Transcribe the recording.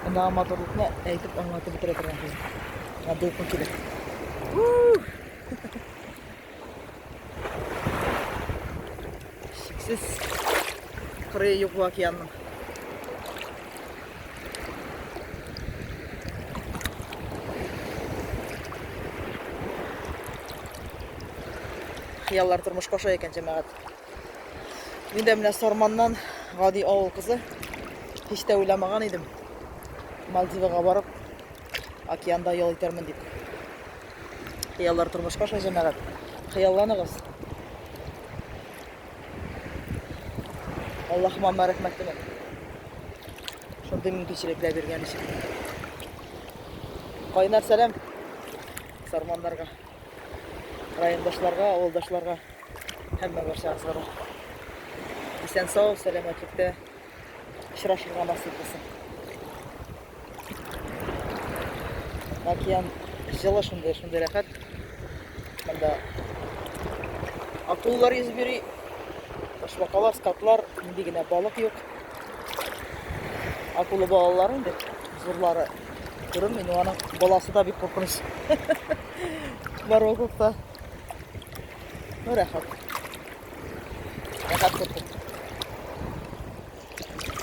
Мондагы матурлыкны әйтеп аңлатып бетерә торган түгел. Менә дулкын килә. Чиксез кырые юк бу океанның. Хыяллар тормышка аша икән, җәмәгать. Мин дә менә Сарманнан гади авыл кызы. Һич тә уйламаган идем. Мальдивага барып, океанда ял итәрмен дип. Хыяллар тормышка аша, җәмәгать. Хыялланыгыз. Аллаһыма мәрәхмәтлемен. Шундый мөмкинчелекләр биргән өчен. Кайнар сәлам сарманнарга, райондашларга, авылдашларга, һәммә барчагызга да. Исән сау, сәламәтлектә очрашырга насыйп булсын. Океан җылы шундый, шундый рәхәт. Монда акулалар йөзеп йөри, ташбакалар, скатлар, нинди генә балык юк. Акула балалары инде, зурлары күренми, но аның баласы да бик куркыныч. Бар вакытта. Ну, рәхәт. Рәхәт куркып.